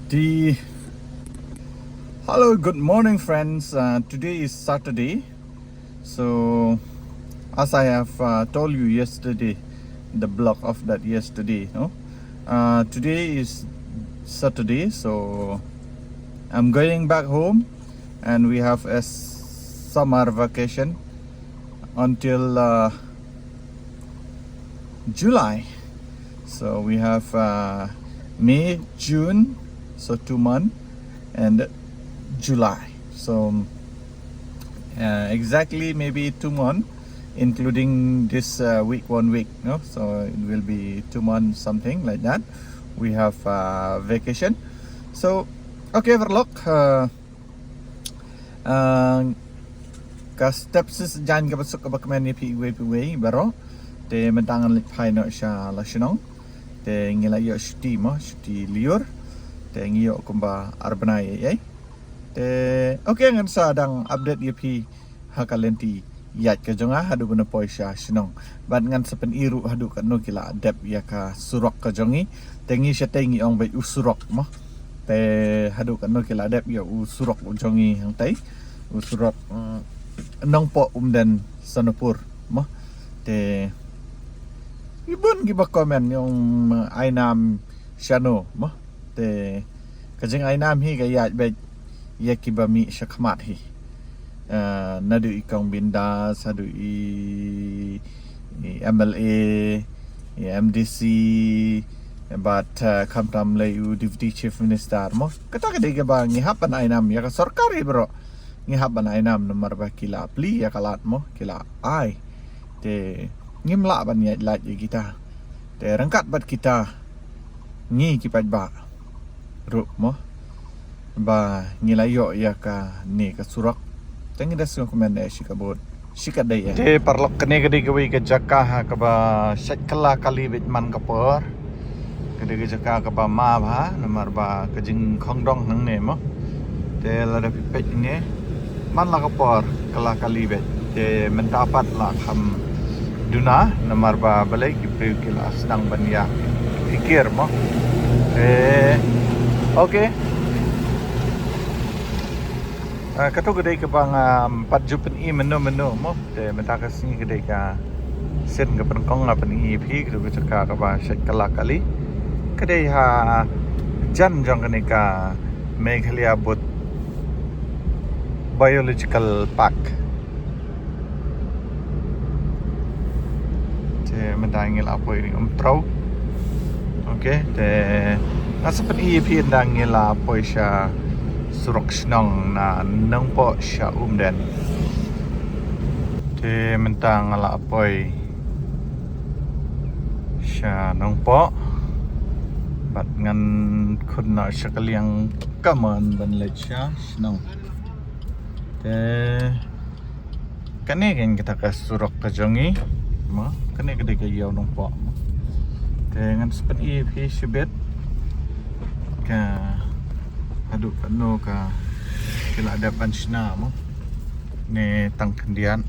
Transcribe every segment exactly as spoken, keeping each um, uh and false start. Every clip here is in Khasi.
The Hello, good morning, friends. Uh, today is Saturday, so as I have uh, told you yesterday, the blog of that yesterday, no? Uh, today is Saturday, so I'm going back home, and we have a summer vacation until uh, July. So we have uh, May, June, so two months, and July. So uh, exactly maybe two months, including this uh, week, one week. No, so it will be two months, something like that. We have uh, vacation. So okay, paralok. Uh, uh, ka step shisha jan kaba suk kaba kmen ïa phi iwei pa iwei baroh. Te mynta ngan leit phai noh sha la shnong. Te ngi la ïoh shuti mo, shuti lyiur. Te ngi ïoh kumba ar bnai ei ei. Te okay, ngan sa dang update ïa phi ha ka lynti ïaid ka jong nga haduh ban poi sha shnong. Bad ngan sa pyni ruh haduh katno ki la dep ïa ka surok ka jong ngi. Te ngi shatei ngi ong beit u surok mo. Te haduh katno ki la dep ïa u surok u jong ngi hangtei. U surok mm, Nongpoh, Umden, Sonapur mo. Te ngi bun kiba comment ïa ong ai nam shano mo. Te ka jingai nam hi ka ïaid beit ïa kiba mih shakhmat hi. Uh, naduh i Kong Bindas, haduh i, i M L A, i M D C, bad uh, khamtam lei u Deputy Chief Minister mo. Kata ka dei kaba ngi hap ban ai nam ïa ka sorkar hi baroh. Ngi hap ban ai nam namar ba ki la plie ïa ka lad mo, ki la ai. Te ngim lah ban ïaid lait ïa kita. Te ryngkat bad kita ngi ki paidbah ruh mo ba ngi la ïoh ïa kane ka surok. Te ngi da sngewkmen eh shi ka bud shi ka dei eh. Te paralok, kane ka dei kawei ka jaka ha kaba shait kylla kali beit man ka por. Ka dei ka jaka kaba ma bha namar ba ka jingkhongdong nangne mo. Te lada phi peit ne man la ka por kylla kali beit. Te mynta pat la kham duna namar ba balei ki briew ki la sdang ban ïa phikir mo. Te okay. Ah, kato ka dei kaba nga, um, pat ju pyni mynno mynno mo. Te mynta ka sngi ka dei ka sien ka pynkhong nga pyni ïa phi, kato ka jaka kaba shait kylla kali. Ka dei ha jan jong kane ka Meghalaya Bot-, Biological Park. Te mynta ngi la poi ri Umtraw. Okay, te nga sa pyni ïa phi ynda ngi la poi sha surok shnong na Nongpoh sha Umden. Te mynta nga la poi sha Nongpoh. Bad ngan khun na sha ka liang kamon ban leit sha shnong. Te kane kan kita ka surok ka jong ngi. Mo, kane ka dei ka ïew Nongpoh mo. Te ngan sa pyni ïa phi shibit ka haduh katno ka ki la dep ban shna mo. Ne tang khyndiat.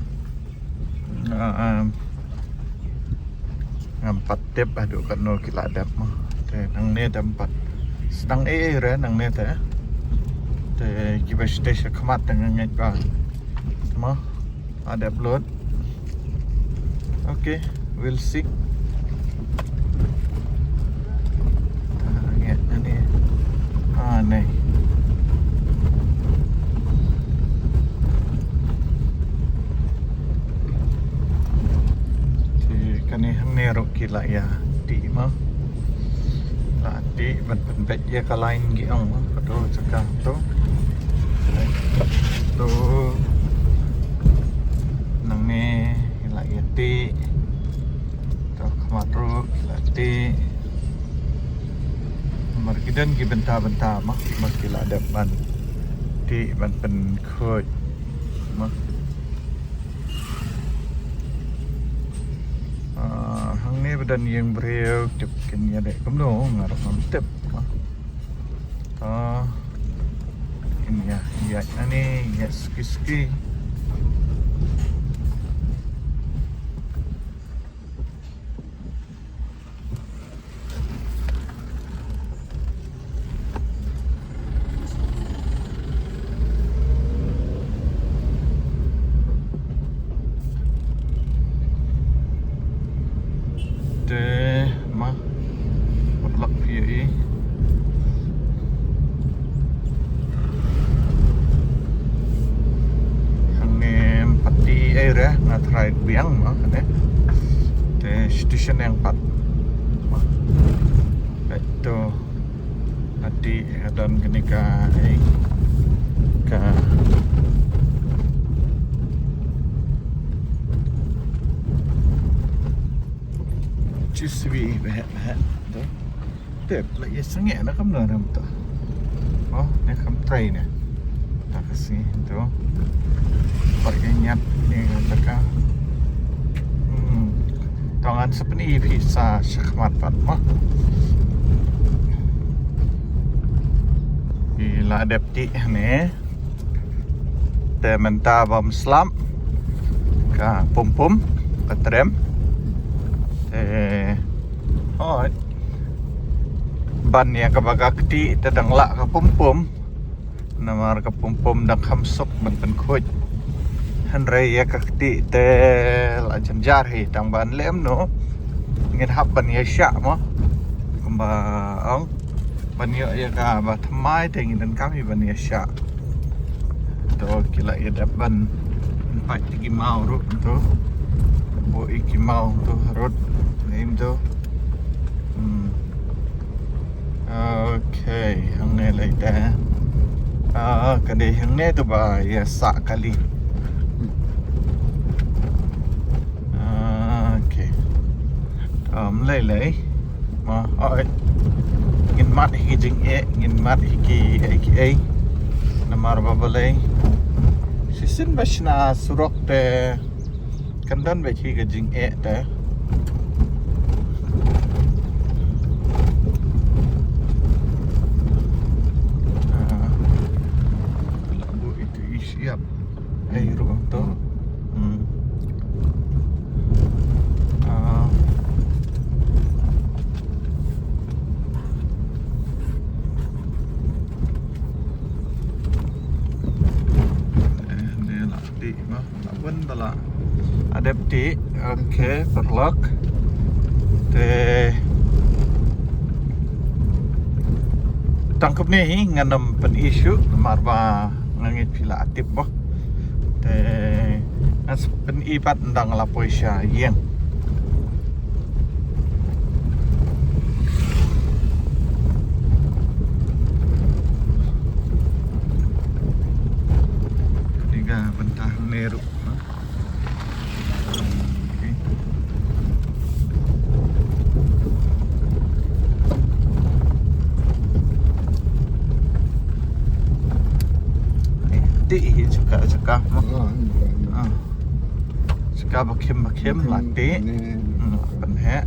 Ah, ah. Ngam pat tip haduh katno ki la dep mo. Te nangne dang pat sdang ei ei re nangne te. Te kiba sdei sha khmat te nga ngeit ba mo la dep lut. Okay, we'll see. Ah, ngeit nangne. Ah, ne. Te kane hangne ruh ki la ïa tih mo. La tih ban pynbeit ïa ka lain ki ong mo. Kato jaka to. To. Nangne ki la ïa tih. To khmat ruh ki la tih. Namar ki don ki bynta bynta mo, mo ki la dep ban tih ban pynkhuid mo. Ah, hangne ba don ïing briew, tip kin ïa dei kumno nga ruh ngam tip mo. Ah, kin ïa ïa ani ïa ski ski. Biang ma kane. Te station ïa pat. Ma. Ito. Ati adon kane ka, eh, ka Chiswi beh beh. Te. Tep la ïa sngewthuh na kam na ram ta. Oh, ne kam trai ne. Ta ka sngi tu. Pat ïa ñiat ne ka ta ka. Hmm. Tang ngan sa pyni phi sa shakhmat pat mo. Ïa la dep ti ne. Te mynta bym slap ka pum pum ka trem. Te hoi ban ïa kaba ka kti te dang lah ka pum pum. Namar ka pum pum dang kham suk ban pynkhuid. Hynrei ïa ka kti te la jynjar hi tang ban lem no. Ngin hap ban ïa shah mo. Kumba ong. Ban ïoh ïa kaba thymmai te ngin donkam hi ban ïa shah. To ki la ïa dep ban pait ïa ki maw ruh to. Buh ïa ki maw to ruh. Nim to. Hmm. Okay, hangne lei te. Ah, ka dei hangne to ba ïa sah kali. Ah, okay. Um, lei lei. Ma, oi. Ngin mad hi ki jingeh, ngin mad hi ki ei ki ei. Namar ba balei. Shisien ba shna surok te kan don beit hi ka jingeh te. Ah. Ka la buh itu ish ïap. Ei ruh to. Hmm. Ah. Eh, ne la ti ma, la wan bala. Adep ti, okay, paralok. Te tang kumne hi ngan ym pyni shuh namar ba nga ngeit phi la tip bha. Te ngan sa pyni pat ynda nga la poi sha ïing. Kane ka bynta hangne ruh. Ti hi chuka chuka. Ah, chuka ba khim ba khim la ti. Hmm, ban he.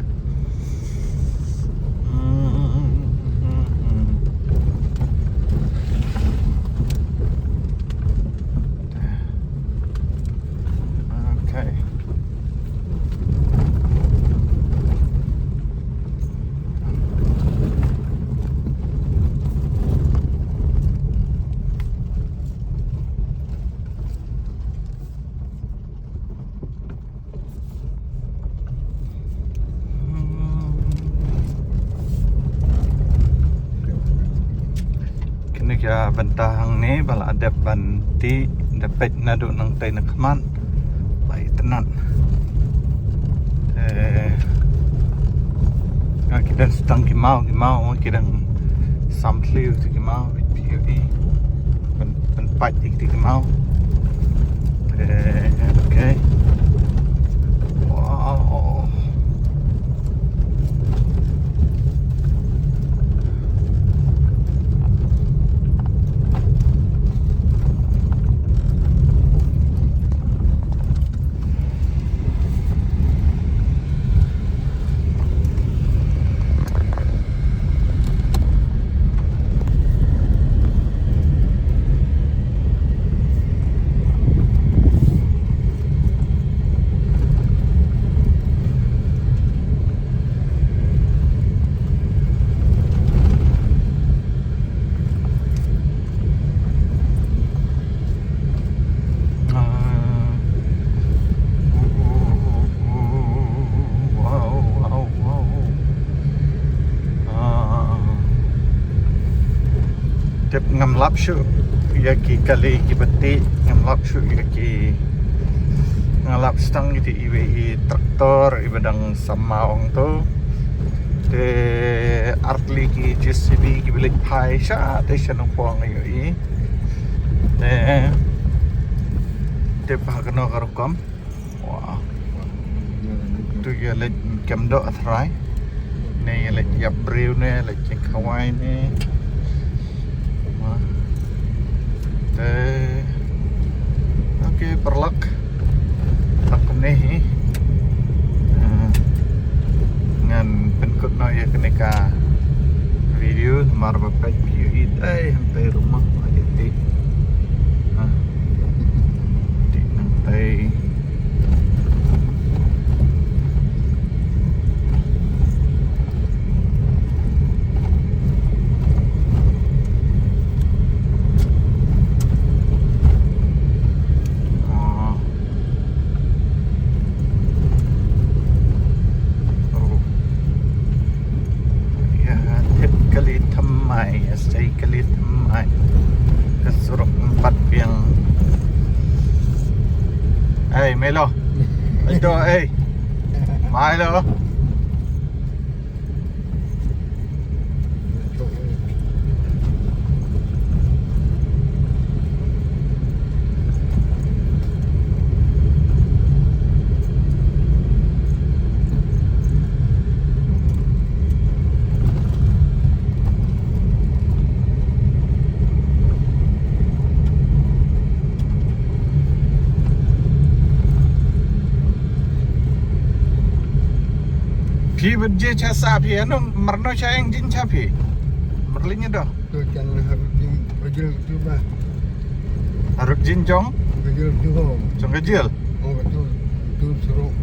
Hmm, hmm, hmm, hmm, hmm. Okay. Kine ki bynta hangne ba la dep ban tih, da peit naduh nangtai na khmat. Ba itynnad. Eh, nga ki dang sdang ki maw, ki maw, ki dang sam thliew ki maw. Phi ïohi ban, ban pait ïa ki maw. Eh, okay. Wow. Ah. Wow, wow, wow. Ah. Tip ngam lap shuh ïa ki kali ki bati, ngam lap shuh ïa ki Nga lap sdang ïa iwei i tractor iba dang samma ong to. Te artylli ki J C B kiba leit phai sha te sha Nongpoh nga ïohi. Te te ba kano ka rukom. Wah. Tu ïa leit kem doh a trai. Ne ïa leit ïap briew ne leit ïa khawai ne. Wah. Te. Okay, paralok. Tak kumne hi. Ah, ngan pynkut noh ïa kane ka video namar ba peit phi ïohi dei hangtei ruh ma ïa ti. Ah, ti nangtei. Oh. Oh. Ïa, tip kali thymmai, ïa, sei kali thymmai. Ka surok empat biang. Ei, Milo. Ito, ei. Milo. Phi bad je cha sa phi ano marno cha eng jin cha phi. Marlin nya doh. Tu kan harut jin bajil tu ba. Harut jin jong? Bajil tu ho. Jong ka jil? Oh, tu, tu surok.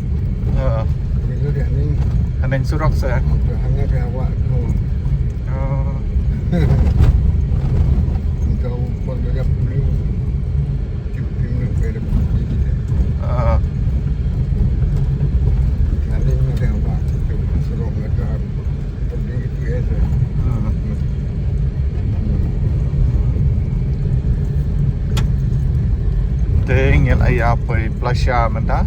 Ya. Bajil dia ni. Aneng surok sa. Tu hanya dia awak tu. Oh. Engkau pergi dulu. Ah. Hmm. Te ngin ïa poi Plasha mynta.